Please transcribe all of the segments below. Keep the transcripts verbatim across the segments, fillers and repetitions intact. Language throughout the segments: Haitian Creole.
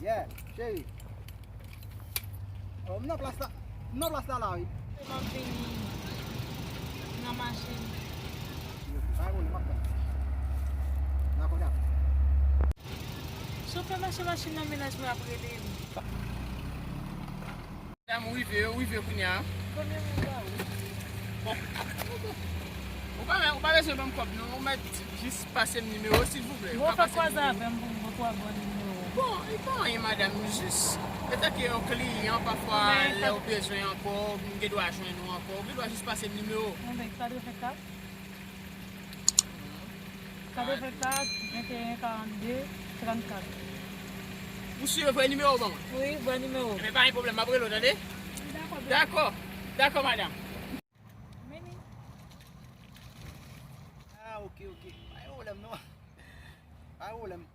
Yeah, cheri. Oh, m nan plas la. M nan plas la la, wi. M ap vini nan machin. Pa gen pwoblèm, m ap tann. Dakò, dakò. Chofè mache machin nan, mennaj mwen ap rele m. Dam, ou rive, ou rive kounye a. Konbyen moun ba ou? Bon. Ou pa, ou pa bezwen ban m kòb, non. Ou mèt jis pase m nimewo, silvouplè. Ou ka pase m nimewo. Bon, fè kwaze avè m pou m ba ou nimewo. Bon, li pa anyen, madanm, jis, etanke yon kliyan, pafwa, lè ou bezwen ankò, m gen dwa jwenn ou ankò, ou gen dwa jis pase m nimewo. Bon, ben, pa dwe fè kat. Katrevenkat, venteyen, karannde, trannkat. Ou si e vrè nimewo w ban mwen? Wi, vrè nimewo. Ebyen, pa gen pwoblèm, m ap rele w, tande? Dakò, bebe. Dakò. Dakò, madanm. Meni. Ah, ok, ok. Pa gen pwoblèm, non. Pa gen pwoblèm.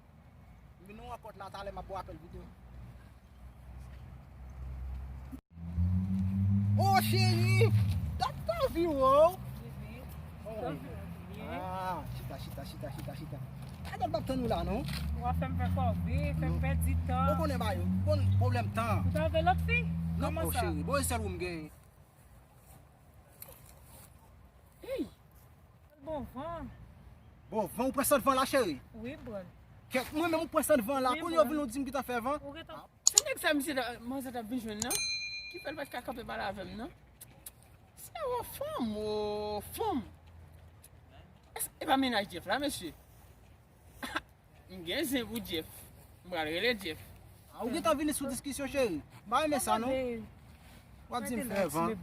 M vin nan rankont la, talè m ap ba w apèl videyo. Oh, cheri! Dat tanvi, wow! Bebe, tanvi, bebe. Ah, chita, chita, chita, chita, chita. Gade, m ap tann ou la, non? W ap fè m fè kòve, fè m pèdi tan. Ou konnen bagay yo, bon, pwoblèm tan. Ou ta vle lòt fi? Non, oh, cheri, bon, e sèl ou m genyen. Ey! Bon van. Bon van, ou pran sant van la, cheri? Wi, bòl. Kèt, mwen menm ou pran sant van la, kounye a w vin ou di m ki ta fè van? Ou gentan. Se nèg sa misye ta, manzè t ap vin jwenn nan? Ki fè l pa t ka kanpe pale avè m nan? Se yon fanm, o fanm. Èske e pa mennaj Jeff la, mesye? M gen zen pou Jeff. M pral rele Jeff. Ah, ou gentan vini sou diskisyon, cheri. M pa renmen sa, non. W ap di m fè van.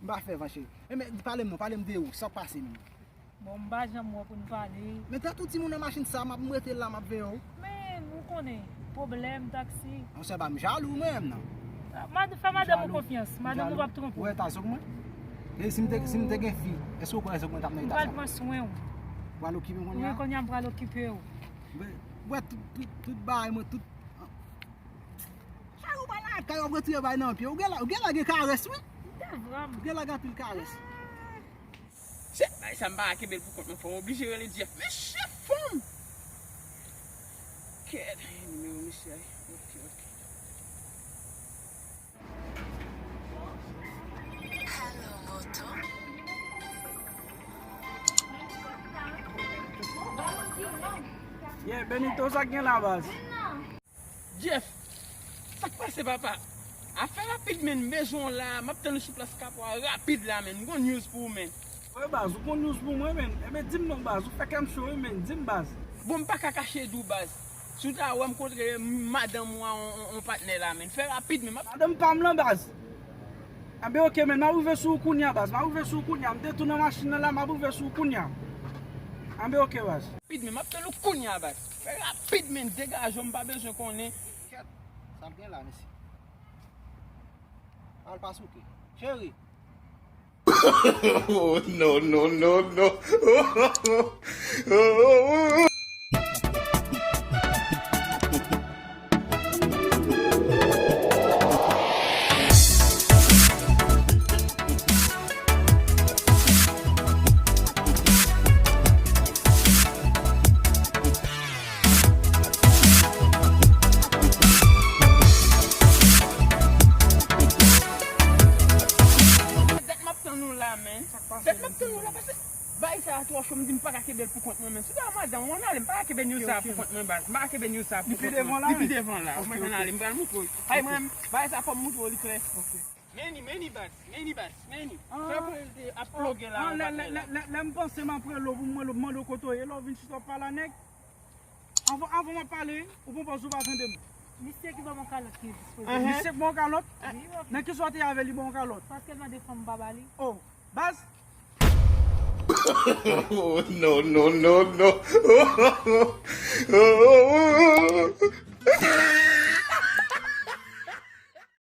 M pa fè van, cheri. Enben, pale m non, pale m de ou, sa k pase menm? Bon, m pa janm wè pou n pale. Men tèt ou timoun nan machin sa, m ap, m rete la, m ap veye w. Men, ou konnen, pwoblèm, taksi. Monchè, ba m jalou, mwen menm nan. Mad-, fè madanm ou konfyans, madanm ou p ap twonpe w. Ou wè eta zòg mwen? E si m te, si m te gen fi, èske ou kwè zòg mwen t ap nan eta sa? M pral pran swen w. Ou pral okipe m kounye a? Wi, kounye a m pral okipe w. Ou wè tout, tout, tout bagay mwen, tout. Chak ou pral lakay, w ap retire bay nan pye. Ou gen la, ou gen la gen karès, wi. Ou gen la gen anpil karès. Se bagay sa m pa ka kenbe l pou kont mwen, fò m oblije rele Jeff. Men chèf fanm! Kèt, nimewo misye a. Ok, ok. Yeah, Benito, sa k gen la, baz? Jeff, sa k pase, papa? Afè rapid, men, m bezwen w la, m ap tann ou sou plas Kapwa rapid la, men, m gon news pou ou, men. Wi, baz, ou gon news pou mwen, men. Enben, di m non, baz, ou fè kè m cho, wi, men, di m, baz. Bon, m pa ka kache di w, baz. Si w ta wè m kontre madanm ou a on, on, on patnè la, men. Fè rapid, men, m ap... Madanm pa m lan, baz. Enben, ok, men, m ap rive sou ou kounye a, baz, m ap rive sou ou kounye a, m detounen machin nan la, m ap rive sou ou kounye a. Enben, ok, baz. Rapid, men, m ap tann ou kounye a, baz. Fè rapid, men, degaje w, m pa bezwen konnen. Kèt, sa ap gen la, mesye. Al pa souke. Cheri. Oh, no, no, no, no. Dat m ap tann ou la, men. Dat m ap tann ou la, paske bagay sa a twò cho, m di m pa ka kenbe l pou kont mwen, men. Si w ta madanm ou, ann ale, m pa ka kenbe news sa a pou kont mwen, baz. M pa ka kenbe news sa a pou kont mwen. Li pi devan la, men. Li pi devan la. Mwen ann ale, m pral moutre w. Ay, mwen, bagay sa a fò m moutre w li klè. Ok. Meni, meni, baz, meni, baz, meni. Fè pou l te ap ploge la, an, lè, lè, lè m panse m ap rele w pou mwen, mande w kote w ye, lè w vin chita w ap pale a nèg. Anvan, anvan m ap pale, ou pran pòz ou pa tande m. Misye ki ban m yon kalòt ki dispoze. Misye k ban w kalòt? Wi, wi. Nan ki sa w te avè li ban w kalòt? Paske l mande fanm m pa ba li. Oh, baz. Oh, no, no, no, no.